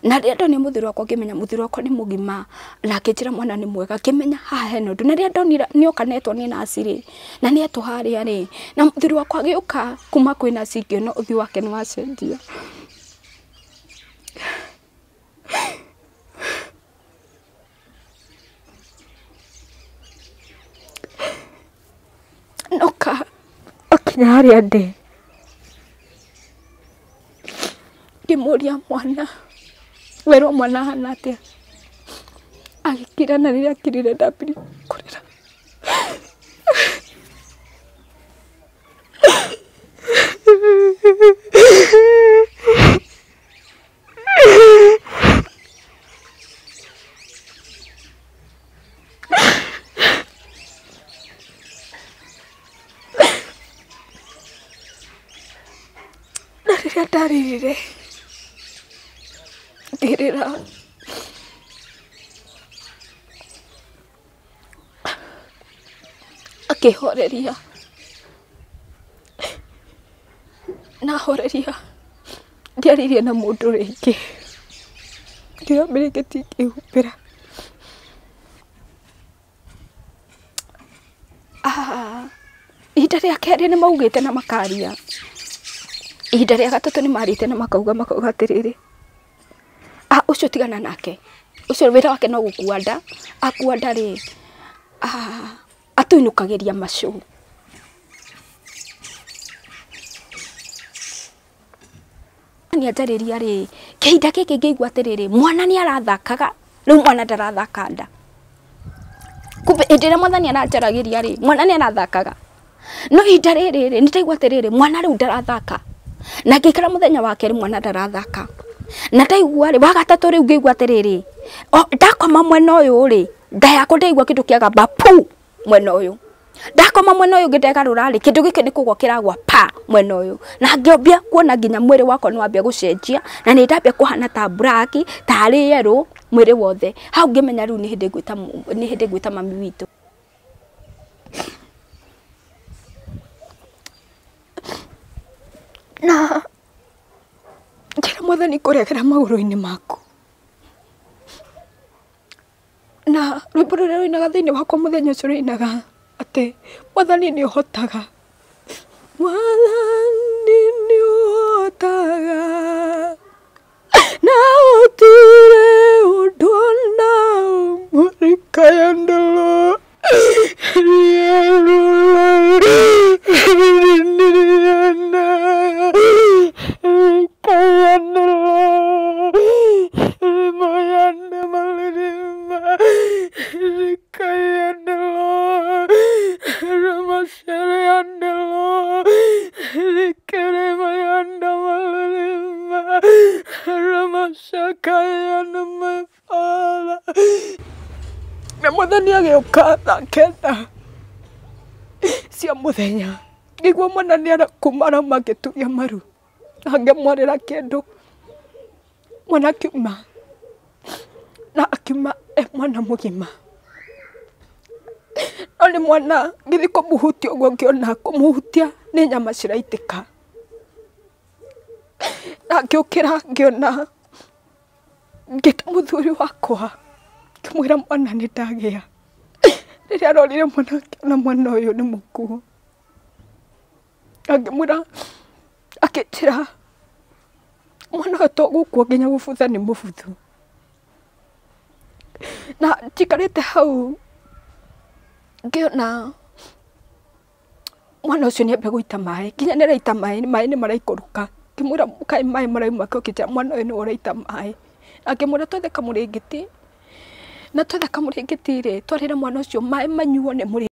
Na rĩrĩa ndonire mũthuri wakwa ngĩmenya mũthuri wakwa nĩ mũgima na akĩnjĩra mwana nĩ mwega, ngĩmenya haha hena ũndũ. Na rĩrĩa ndonire nĩoka netwo nĩ naci rĩ, na nĩetwo harĩa rĩ, na mũthuri wakwa agĩũka kuma kwĩ naci ngĩona ũthiũ wake nĩ wacenjia. Noka akinya harĩa ndĩ ngĩmũria mwana werwo mwana ahana atĩa, agĩkira na rĩrĩa akirire ndambirie kũrĩra. Na rĩrĩa ndarĩrire ngĩrĩra akĩhoreria na horeria ndiaririe na mũndũ rĩngĩ, ngĩoya mĩrĩngĩti ngĩhumbĩra. Ihinda rĩa kerĩ nĩ maugĩte na makaria, ihinda rĩa gatatũ nĩ marĩte na makauga atĩrĩrĩ, ũcio tigana nake, ũcio wĩra wake no gũkua nda, akua nda rĩ atũinũkagĩria macũ. Nĩanjarĩria rĩ, kĩhinda gĩkĩ ngĩigua atĩrĩrĩ, mwana nĩ arathakaga, rĩu mwana ndarathaka nda. Kumbe hĩndĩ ĩrĩa mwathani aranjaragĩria rĩ, mwana nĩ arathakaga. No ihinda rĩrĩ rĩ, nĩndaigua atĩrĩrĩ, mwana rĩu ndarathaka. Na ngĩikara mũthenya wa kerĩ mwana ndarathaka. Na ndaigua rĩ, wa gatatũ rĩu ngĩigua atĩrĩrĩ, ndakoma mwena ũyũ rĩ, nda yakwa ndaigua kĩndũ kĩagamba pu mwena ũyũ. Ndakoma mwena ũyũ ndengarũra rĩ, kĩndũ gĩkĩ nĩ kũgwa kĩragwa pa mwena ũyũ. Na ngĩambia kuona nginya mwĩrĩ wakwa nĩ wambia gũcenjia, na nĩ ndambia kũhana ta black, tarĩ yellow mwĩrĩ wothe. Hau ngĩmenya rĩu nĩ hĩndĩ ngwĩta mami witũ. Na njĩra mwathani kũregera magũrũ-inĩ maku. Na rwĩmbo rũrĩa rũinaga thĩinĩ wakwa mũthenya ũcio rũinaga atĩ mwathani nĩ ũhotaga, mwathani nĩ ũhotaga, na gũtirĩ ũndũ ona ũmwe Na mwathani agĩũka thaa kenda cia mũthenya, ngĩigua mwana nĩ kuma arauma ngĩturia maru, na ngĩmwarĩra kĩndũ. Mwana akiuma, na akiuma e mwana mũgima. No nĩ mwana ngĩthiĩ kũmũhutia ũguo ngĩona kũmũhutia nĩ nyama ciraitĩka. Na ngĩũkĩra ngĩona ngĩta mũthuri wakwa ngĩmwĩra mwana nĩ ndagĩa. Rĩrĩa arorire mwana akĩona mwana ũyũ nĩ mũkuũ. Ngĩmwĩra akĩnjĩra mwana ũyũ to gũkua nginya gũbutha nĩ mũbuthu. Na njikarĩte hau ngĩona mwana ũcio nĩ ambia gũita maĩ, nginya nĩ araita maĩ, maĩ nĩ maraikũrũka. Ngĩmwĩra kaĩ maĩ marauma kũ, akĩnjĩra mwana ũyũ nĩwe ũraita maĩ. Na ngĩmwĩra twethe kamũrĩngĩti, na twetha kamũrĩngĩti rĩ, twarĩre mwana ũcio maĩ manyuo nĩ mũrĩngĩti.